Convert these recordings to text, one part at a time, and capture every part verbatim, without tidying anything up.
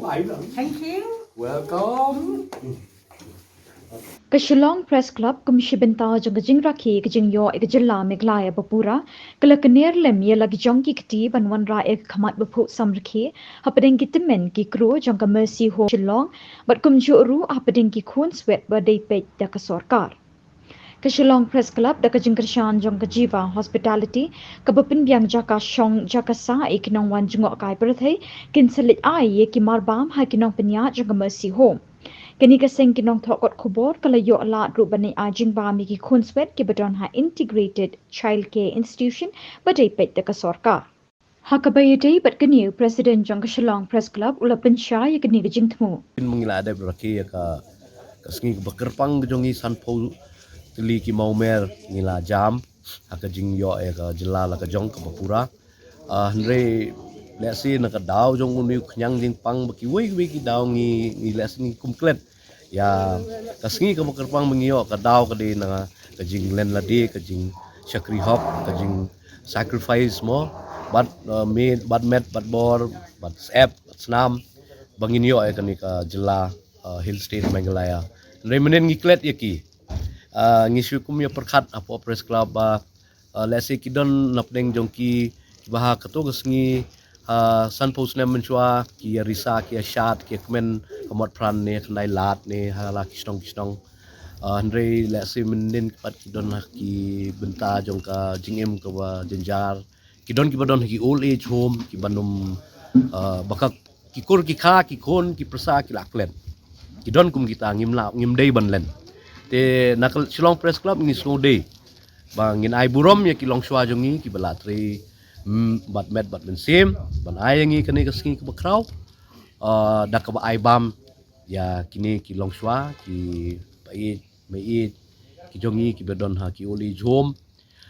Thank you. Welcome. Ka Shillong Press Club kum shi bynta jong ka jingrakhe ka jingïoh ïa ka jylla Meghalaya bapura, ka la kyner lem ïa la ki jong ki kti ban wanrah ïa ka khmat baphuh samrkhie hapdeng ki tymmen ki crew jong ka Mercy Home Shillong, bad kumjuh ruh hapdeng ki khun swet ba dei peit da ka sorkar. Ka Shillong Press Club da ka jingkyrshan jong ka Jiva Hospitality, kaba pynbiang jaka shong jaka sah ïa ki nongwan jngohkai pyrthei, kin sa leit ai ïa ki marbam ha ki nongpynïaid jong ka Mercy Home. Kane ka seng ki nongthoh kot khubor ka la ïoh lad ruh ban ai jingbam ïa ki khun swet kiba don ha Integrated Child Care Institution ba dei peit da ka sorkar. Ha kaba ïadei bad kane, u President jong ka Shillong Press Club u la pynshai ïa kane ka jingthmu. Ngi la dep rakhe ïa ka, ka sngi kaba kyrpang ka jong ngi, sanphew tylli ki mawmer ngi la jam ha ka jingïoh ïa ka jylla la ka jong kaba pura. Ah, hynrei lehse na ka daw jong une u khñiang jingpang ba kiwei kiwei ki daw ngi, ngi lehse ngi kum klet ïa ka sngi kaba kyrpang ba ngi ïoh, ka daw ka dei na ka jinglen lade, ka jingshakri hok, ka jingsacrifice mo, bad, uh, met, bad met, bad bor, bad sep, bad snam, ba ngin ïoh ïa kane ka jylla, uh, Hill State Meghalaya. Hynrei mynnin ngi klet ïa ki. Uh, ngi shu kum ïa pyrkhat hapoh Press Club ba, uh, lehse ki don napdeng jong ki, kiba ha kato ka sngi, uh, sanphew snem mynshuwa ki ïa risa, ki ïa shad, ki ïa kmen ka mot phran ne khyndai lad ne ha la ki shnong ki shnong. Uh, hynrei lehse mynnin pat ki don ha ki bynta jong ka jingim kaba jynjar. Ki don kiba don ha ki old age home, kiba nym, uh, ba ka ki kur ki kha, ki khun ki pyrsa ki la klet. Ki don kum kita, ngim lah, ngim dei ban len. Te na ka Shillong Press Club ngi sngewdei ba ngin ai burom ïa ki longshuwa jong ngi kiba la trei, mm, bad met bad mynsiem ban ai ïa ngi kane ka sngi kaba khraw. Ah, da kaba ai bam ïa kine ki longshuwa, ki pa-ïeit, mei-ïeit ki jong ngi kiba don ha ki old age home.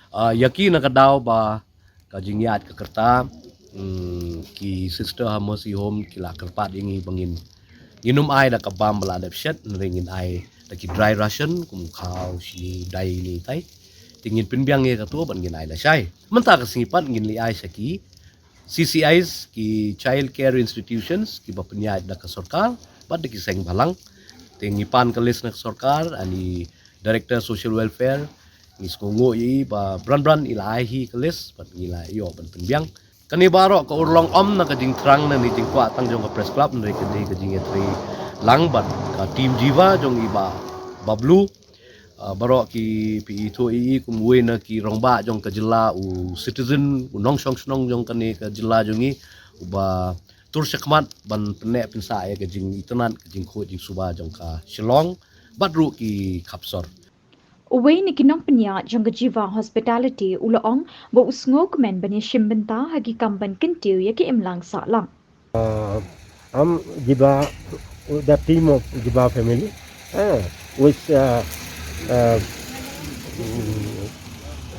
Ah, ïa ki na ka daw ba ka jingïaid ka kyrta, mm, ki sister ha Mercy Home ki la kyrpad ïa ngi ba ngin, ngin ym ai da ka bam ba la dep shet, hynrei ngin ai da ki dry ration kum khaw, shini, dai, ne tai. Te ngin pynbiang ïa kato bad ngin ai lashai. Mynta ka sngi pat ngin leit ai sha ki C C Is, ki Child Care Institutions, kiba pynïaid da ka sorkar bad da ki seng bhalang. Te ngi pan ka list na ka sorkar, ani Director Social Welfare, ngi sngewnguh ïa i ba bran bran i la ai hi ka list bad ngi la ïoh ban pynbiang. Kane baroh ka urlong, ym na ka jingthrang ne ka jingkwah tang jong ka Press Club, hynrei ka dei ka jingïatrei lang bad ka team Jiva jong i Bah Bablu. Ah, baroh ki phi ithuh ïa i kum uwei na ki rangbah jong ka jylla, u citizen, u nongshong shnong jong kane ka jylla jong ngi, uba tur shakhmat ban pynneh pynsah ïa ka jingitynnad, ka jingkhuid jingsuba jong ka Shillong bad ruh ki khapsor. Uwei na ki nongpynïaid jong ka Jiva Hospitality u la ong ba u sngewkmen ban ïashim bynta ha ki kam ban kyntiew ïa ki imlang sahlang. Uh, I'm Jiva, the team of Jiva family, uh, which, uh, uh,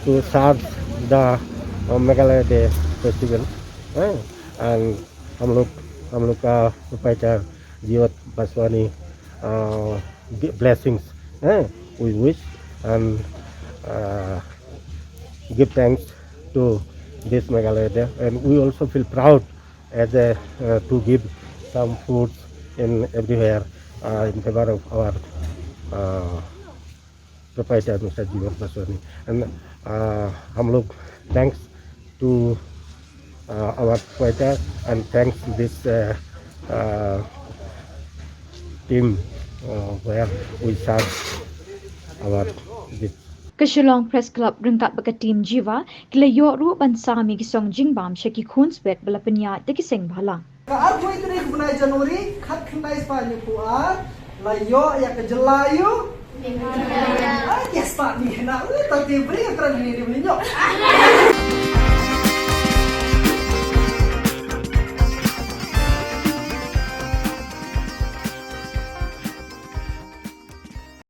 to serve the, uh, Meghalaya Day festival, uh, and हम लोग, हम लोग का proprietor Jivat Baswani, uh, blessings, uh, we wish and, uh, give thanks to this Meghalaya Day, and we also feel proud as a, uh, to give some foods in everywhere, uh, in favor of our, uh, proprietor Mister Jivat Baswani. And, uh, हम लोग thanks to, uh, our proprietor and thanks this, uh, uh, team, uh, where we serve our this Ka Shillong Press Club ryngkat bad ka team Jiva ki la ïoh ruh ban sam ïa ki song jingbam sha ki khun swet ba la pynïaid da ki seng bhalang. Ka arphew tarik bnai January khatkhyndai spah hynñiewphew ar la ïoh ïa ka jylla ïa u. Ai, ïa spah ni na u ta ti bri ka kren ni ni ni.